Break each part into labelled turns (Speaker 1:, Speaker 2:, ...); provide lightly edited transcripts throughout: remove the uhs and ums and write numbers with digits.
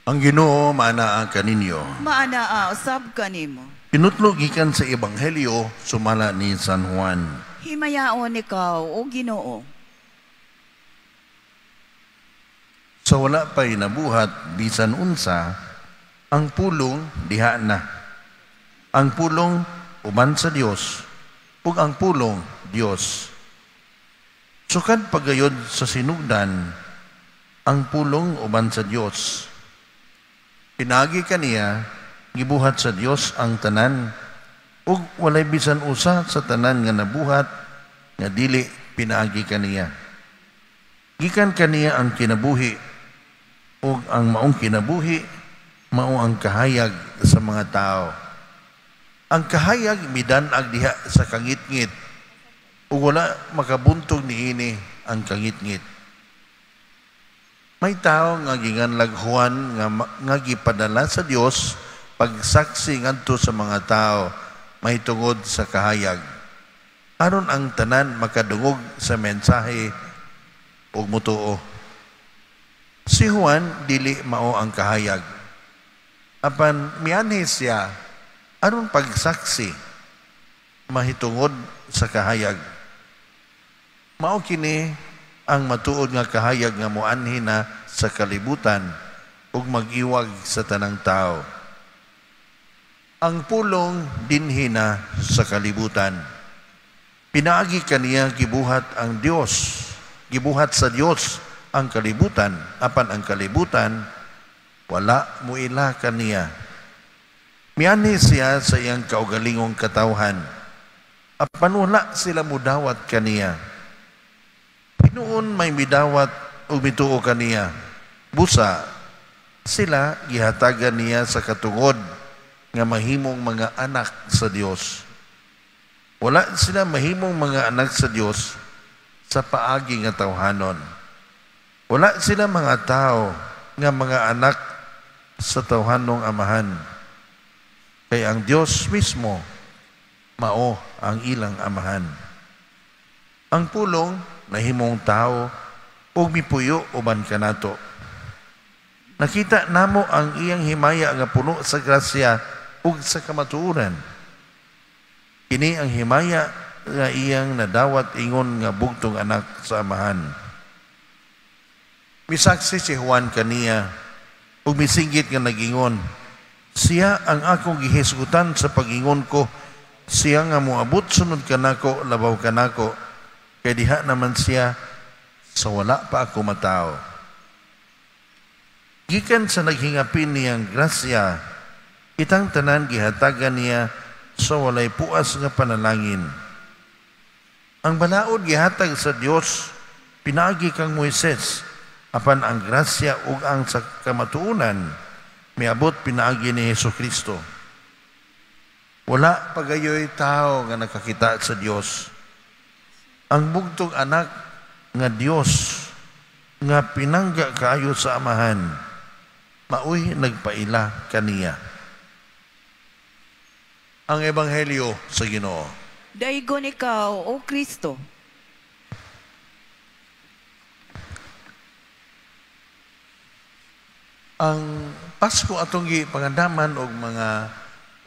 Speaker 1: Ang Ginoo maanaa kaninyo.
Speaker 2: Maanaa usab kanimo.
Speaker 1: Pinutlo gikan sa Ebanghelyo sumala ni San Juan.
Speaker 2: Himayaon ikaw, o Ginoo.
Speaker 1: Sa wala pa'y nabuhat bisan unsa, ang pulong diha na. Ang pulong uban sa Dios, ug ang pulong Dios. Sukad pagayod sa sinugdan, ang pulong uban sa Dios. Pinaagi kaniya, gibuhat sa Dios ang tanan, ug walay bisan usa sa tanan nga nabuhat nga dili pinaagi kaniya. Gikan kaniya ang kinabuhi, ug ang maong kinabuhi mao ang kahayag sa mga tao. Ang kahayag midan-ag diha sa kangitngit, ug wala makabuntog niini ang kangitngit. May tao nga ginganlag Juan nga gipadala sa Dios pagsaksi ngadto sa mga tao mahitungod sa kahayag, aron ang tanan makadungog sa mensahe ug mutuo. Si Juan dili mao ang kahayag, apan mianhi siya aron pagsaksi mahitungod sa kahayag. Mao kini ang matuod nga kahayag nga moanhi na sa kalibutan ug mag-iwag sa tanang tao. Ang pulong dinhi na sa kalibutan. Pinaagi kaniya gibuhat ang Dios, gibuhat sa Dios ang kalibutan, apan ang kalibutan wala muila kaniya. Mianhi siya sa iyang kaugalingong katawhan, apan wala sila mudawat kaniya. Hinuon may midawat ug mituo kaniya. Busa sila gihatagan niya sa katungod nga mahimong mga anak sa Dios. Wala sila mahimong mga anak sa Dios sa paagi nga tawhanon. Wala sila mga tao nga mga anak sa tawhanong amahan. Kay ang Dios mismo mao ang ilang amahan. Ang pulong nahimong tao ug mipuyo uban kanato. Nakita namo ang iyang himaya nga puno sa grasya ug sa kamatuoran. Kini ang himaya nga iyang nadawat ingon nga bugtong anak sa amahan. Misaksi si Juan kaniya ug misinggit nga nagingon, siya ang akong gihisgutan sa pag-ingon ko, siya nga moabot sunod kanako, labaw kanako, kay diha naman siya sa wala pa ako matao. Gikan sa naghingapin niyang grasya, kitang tanan gihatagan niya sa walay puas nga panalangin. Ang balaod gihatag sa Dios pinaagi kang Moises, apan ang grasya ug ang sa kamatuoran miabot pinaagi ni Hesukristo. Wala pagayoy tao nga nakakita sa Dios. Ang bugtong anak nga Dios nga pinangga kaayo sa amahan, maoy nagpaila kaniya. Ang Ebanghelyo sa Ginoo.
Speaker 2: Daygon ikaw, O Kristo.
Speaker 1: Ang Pasko atong gipangandaman og mga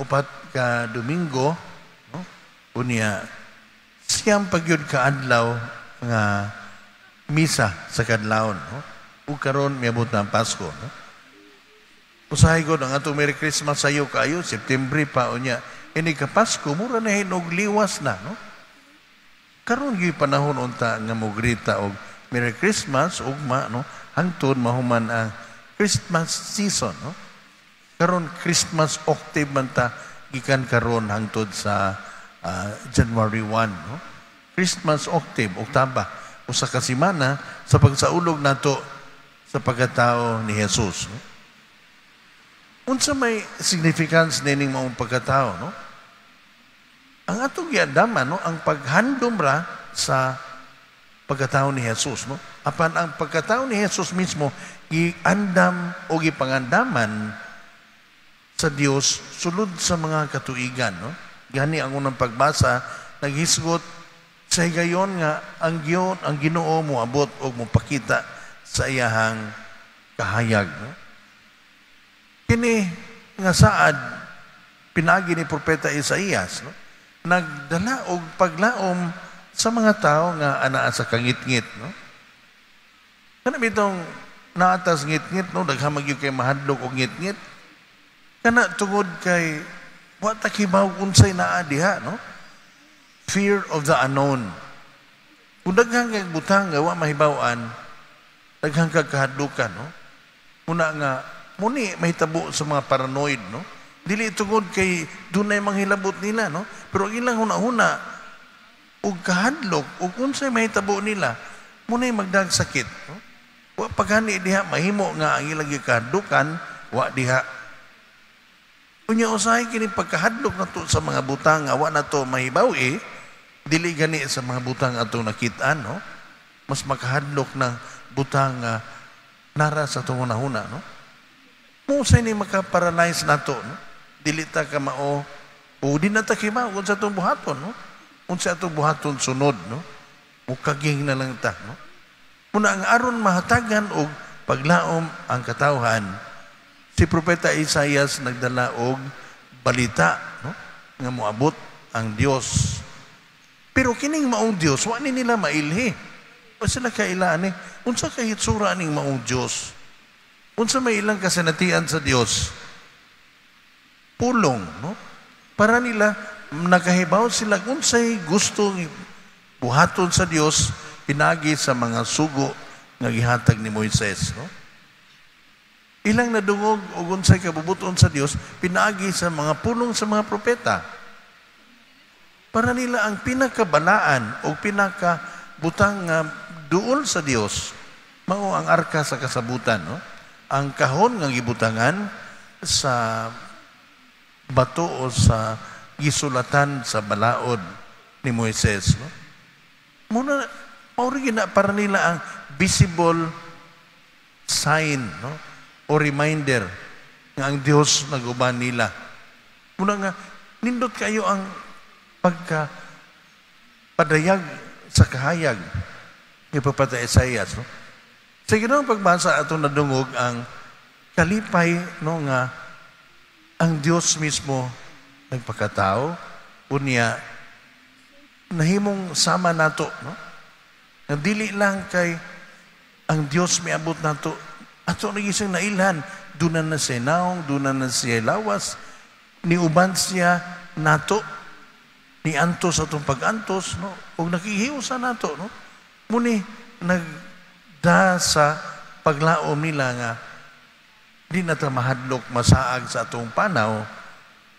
Speaker 1: 4 ka Domingo, no? Unya siyam pagyud ka adlaw nga misa sa kadlawon, no? Ug karon miabot na ang Pasko, no? Usahay gud ang atong Merry Christmas sayo kaayo September pa unya ini ka Pasko mura na hinog liwas na, no? Karon gyud panahon unta nga mogrita og Merry Christmas ugma, no? Hangtod mahuman ang Christmas season, no? Karon Christmas octave man ta gikan karon hangtod sa January 1, no? Christmas octave, oktaba, usa ka semana sa pagsaulog nato sa pagkatao ni Jesus, no? Unsa may significance nining maong pagkatao, no? Ang atong giandaman, no, ang paghandom ra sa pagkatao ni Jesus, no? Apan ang pagkatao ni Jesus mismo giandam o gipangandaman sa Dios sulod sa mga katuigan, no? Gani ang unang pagbasa naghisgot sa higayon nga ang Dios, ang Ginoo moabot og mopakita sa iyahang kahayag, no? Kini nga saad pinaagi ni Propeta Isaías, no? Nagdala og paglaom sa mga tao nga anaa sa kangitngit, no? Kana bitong naatas ngitngit, no, daghan man gyud kay mahadlok og ngitngit. Kana tungod kay wa ta kibaw unsay naa diha, no? Fear of the unknown. Kung daghan kay butang nga wa mahibaw-an, daghan kag kahadlukan, no? Muna nga muni mahitabo sa mga paranoid, no? Dili tungod kay dunay manghilabot nila, no? Pero ang ilang huna-huna ug kahadlok ug unsay mahitabo nila, muna'y magdagsakit, no? Wa pagani diha mahimo nga ang ilang gikahadlukan wa diha. Unya usahay kini pagkahadlok nato sa mga butang nga wa nato mahibaw-i, dili gani sa mga butang atong nakit-an, no? Mas makahadlok ng butang nga nara sa atong hunahuna, no? Mao ni makaparalyze nato, no? Dili ta ka mao o di na ta kibaw kung sa atong buhaton, no? Unsa atong buhaton sunod, no? Mukaging na lang ta, no? Muna ang aron mahatagan og paglaom ang katawhan, si Propeta Isaias nagdala og balita, no? Nga moabot ang Dios. Pero kining maong Dios, wa ni nila mailhi. Wa sila kaila ani. Unsa kay hitsura aning maong Dios? Unsa may ilang kasinatian sa Dios? Pulong, no? Para nila nakahibaw sila unsay gusto buhaton sa Dios pinagi sa mga sugo nga gihatag ni Moises, no? Ilang nadungog og unsay kabubuton sa Dios pinaagi sa mga pulong sa mga propeta. Para nila ang pinakabalaan o pinakabutang nga duol sa Dios mao ang arka sa kasabutan, no? Ang kahon nga gibutangan sa bato o sa gisulatan sa balaod ni Moises, no? Muna mao na para nila ang visible sign, no? O reminder nga ang Dios naguban nila. Muna nga nindot kayo ang pagka padayag sa kahayag ni Propeta Isaias, no? Sa ginoong pagbasa atong nadungog ang kalipay, no, nga ang Dios mismo nagpakatao, unya nahimong sama nato, no? Nga dili lang kay ang Dios miabot nato, ato na siyang nailhan, dunan na siya naong, dunan na siya lawas, niuban siya nato, niantos atong pag-antos, no? Ug nakihiusa nato, no? Muni nagda sa paglaom nila nga di na ta mahadlok masaag sa atong panaw,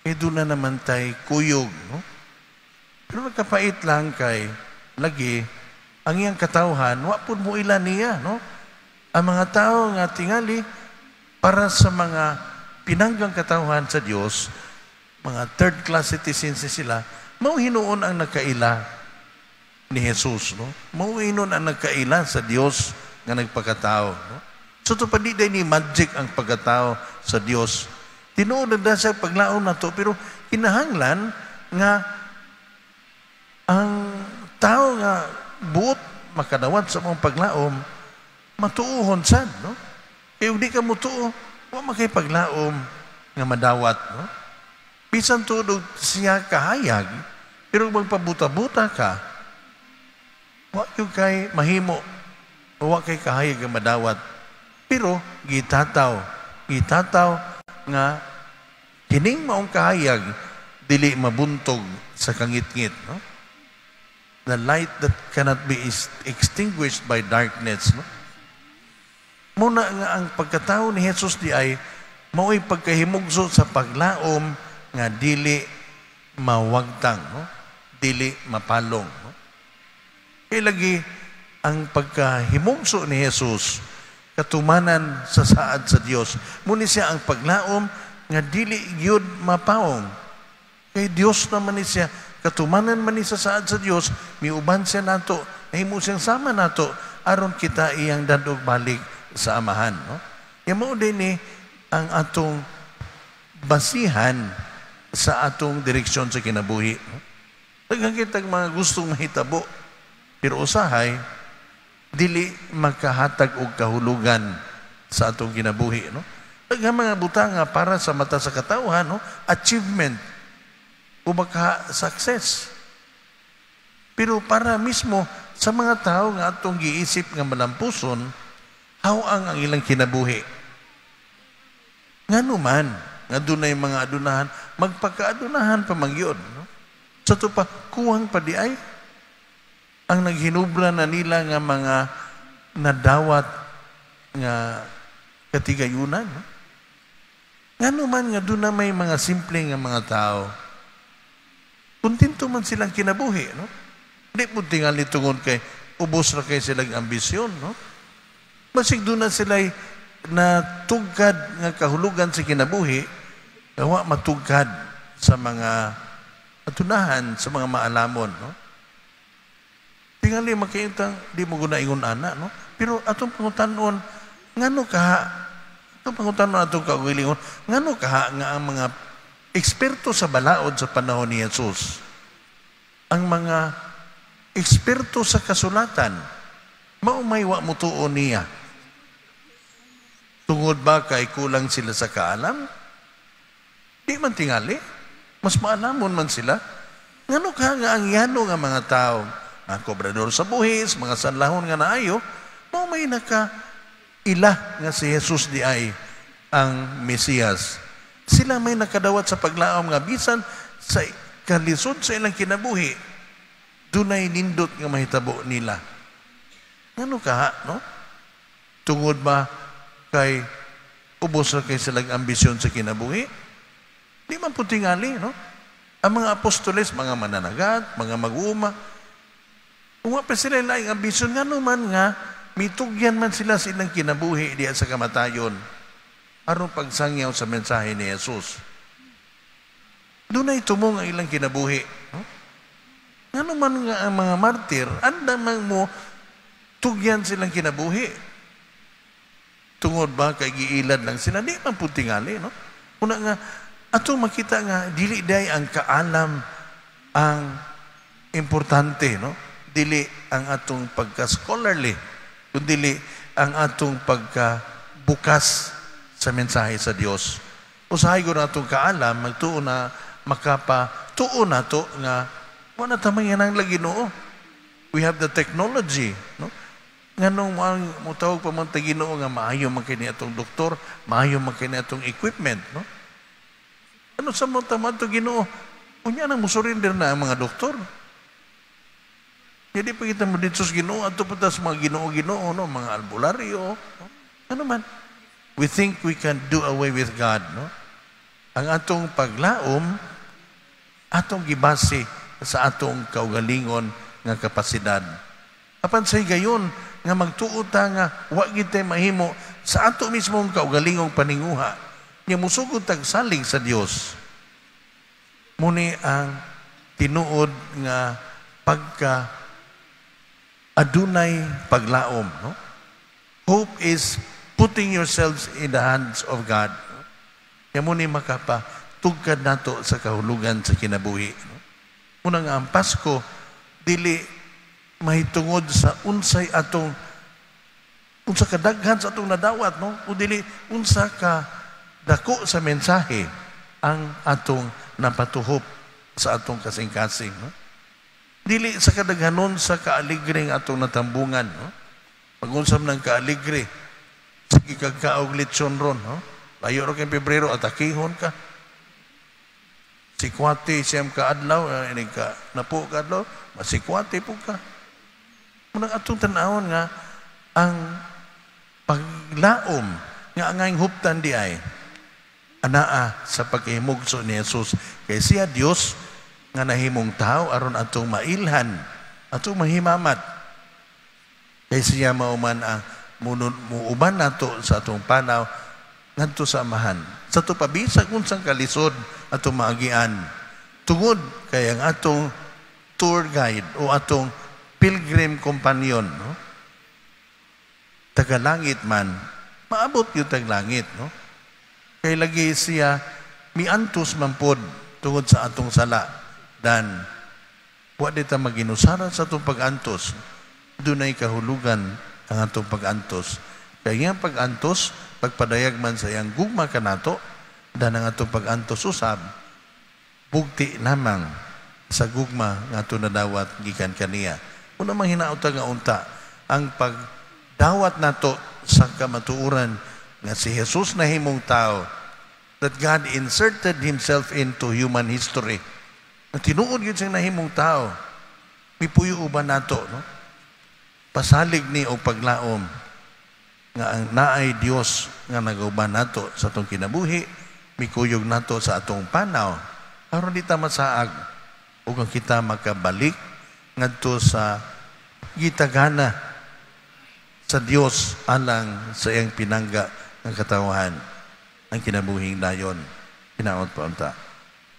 Speaker 1: eh doon na naman tay kuyog, no? Pero nagkapait lang kay lagi ang iyang katawhan wa pud mo ila niya, no? Ang mga tao nga tingali para sa mga pinanggang katawhan sa Dios, mga third class citizens sila, mao hinuon ang nagkaila ni Jesus, no? Mao hinuon ang nagkaila sa Dios nga nagpakatao, no? So to pa di ni magic ang pagkatao sa Dios. Tinuod na sa paglaom nato, pero kinahanglan nga ang tao nga buot makadawat sa mga paglaom, matuohon sad, no? Kaya di ka mutuo, wa makay paglaom nga madawat, no? Bisan tuod siya kahayag, pero magpabuta-buta ka, wa gyud kay mahimo, wa kay kahayag nga madawat. Pero gitataw nga kining maong kahayag dili mabuntog sa kangitngit, no? The light that cannot be extinguished by darkness, no? Muna nga ang pagkatao ni Jesus di ay mao'y pagkahimugso sa paglaom nga dili mawagtang, no? Dili mapalong, no? Kaya lagi ang pagkahimugso ni Jesus katumanan sa saad sa Dios. Muni siya ang paglaom nga dili gyud mapaong. Kay Dios naman ni siya, katumanan man ni sa saad sa Dios, miuban siya nato, nahimo siyang sama nato aron kita iyang dadog balik sa Amahan, no? Ya mao din ni ang atong basihan sa atong direksyon sa kinabuhi, no? Daghan kitag mga gustong mahitabo, pero usahay dili makahatag og kahulugan sa atong kinabuhi, no? Daghang mga butang nga para sa mata sa katawhan, no? Achievement o baka success. Pero para mismo sa mga tao nga atong giisip nga malampuson, haw-ang ang ilang kinabuhi. Ngano man nga dunay mga adunahan, magpakaadunahan pa man gyud, no? Sa ato pa, kuwang pa diay ang naghinubra na nila nga mga nadawat nga katigayunan, no? Ngano man nga doon na may mga simple nga mga tao, kontento man silang kinabuhi, no? Di po tingali tungod kay ubos ra kay silang ambisyon, no? Basig doon na sila'y natugkad nga kahulugan sa kinabuhi, nga wa matugkad sa mga atunahan, sa mga maalamon, no? Tingali makitang di mo guna ingon ana, no? Pero atong pangutanon, ngano kaha atong pangutanon atong kaugalingon, ngano kaha nga ang mga eksperto sa balaod sa panahon ni Jesus, ang mga eksperto sa kasulatan, mao may wa motuo niya? Tungod ba kay kulang sila sa kaalam? Di man tingali. Mas maalamon man sila. Ngano ka nga ang yano nga mga tao, mga kobrador sa buhis, mga sanlahon nga naayo, mao may naka ila nga si Jesus di ay ang Mesiyas? Sila may nakadawat sa paglaom nga bisan sa kalisod sa ilang kinabuhi, dunay nindot nga mahitabo nila. Ngano ka, no? Tungod ba kay ubos ra kay silang ambisyon sa kinabuhi? Di man po tingali, no? Ang mga apostoles, mga mananagat, mga mag-uuma, kung pa sila laing ambisyon, ngano man nga mitugyan man sila sa ilang kinabuhi diya sa kamatayon aron pagsangyaw sa mensahe ni Jesus? Dunay tumong ang ilang kinabuhi, no? Ngano man nga ang mga martir, andamang mo tugyan silang kinabuhi? Tungod ba kay giilad lang sila? Di man po tingali, no? Una nga, atong makita nga, dili day ang kaalam ang importante, no? Dili ang atong pagka-scholarly, kundi ang atong pagka-bukas sa mensahe sa Dios. Usahay ko na atong kaalam, magtuo na makapatuo na to nga wala ta manginang lagi Ginoo. We have the technology, no? Nganong mutawag pa man ta Ginoo nga maayo man kini atong doktor, maayo man kini atong equipment, no? Ano sa mo tama ato Ginoo? Unya nang musurrender na ang mga doktor. Jadi pa kita mo dito sa Ginoo, ato pa ta sa mga Ginoo-Ginoo, no? Mga albularyo, no? Ano man? We think we can do away with God, no? Ang atong paglaom, atong gibase sa atong kaugalingon nga kapasidad. Apan sa higayon nga magtuo ta nga wa gid tay mahimo sa ato mismong kaugalingong paninguha, nga musugod tag salig sa Dios. Muni ang tinuod nga pagka adunay paglaom, no? Hope is putting yourselves in the hands of God. Kaya muni makapatugkad nato sa kahulugan sa kinabuhi, no? Muna nga ang Pasko dili mahitungod sa unsay atong unsa kadaghan sa atong nadawat, no? O dili unsa ka dako sa mensahe ang atong napatuhop sa atong kasing-kasing, no? Dili sa kadaghanon sa kaaligre nga atong natambungan, no? Pag-unsam ng kaaligre, sige kag kaog lechon ron, no? Layo ra kay Pebrero, atakihon ka. Sikwate siyam ka adlaw, inig ka napo ka adlaw, masikwate po ka. Munang atong tan-awon nga ang paglaom nga ang huptan di ay anaa sa pagkahimugso ni Jesus, kay siya Dios nga nahimong tao aron atong mailhan, atong mahimamat. Kay siya mauman ang muuban nato sa atong panaw ngadto sa Amahan. Sa ato pabisag unsang kalisod atong maagian, tungod kay ang atong tour guide o atong pilgrim companion, no? Tagalangit man, maabot yung taglangit, no? Kay lagi siya miantos man pod tungod sa atong sala, dan wa di ta maginusara sa atong pag-antos. Dunay kahulugan ang atong pag-antos. Kay iyang pag-antos, pagpadayag man sa iyang gugma kanato, dan ang atong pag-antos usab, bugti lamang sa gugma nga ato nadawat gikan kaniya. Una mang hinaot nga unta ang pagdawat nato sa kamatuoran nga si Jesus nahimong tao, that God inserted Himself into human history. Nga tinuod gyud siyang nahimong tao. Mipuyo uban nato, no? Pasalig ni og paglaom nga ang naay Dios nga nagauban nato sa atong kinabuhi, mikuyog nato sa atong panaw aron di ta masaag ug ang kita makabalik ngadto sa gitagana sa Dios alang sa iyang pinangga ng katawhan, ang kinabuhing dayon. Hinaot pa unta.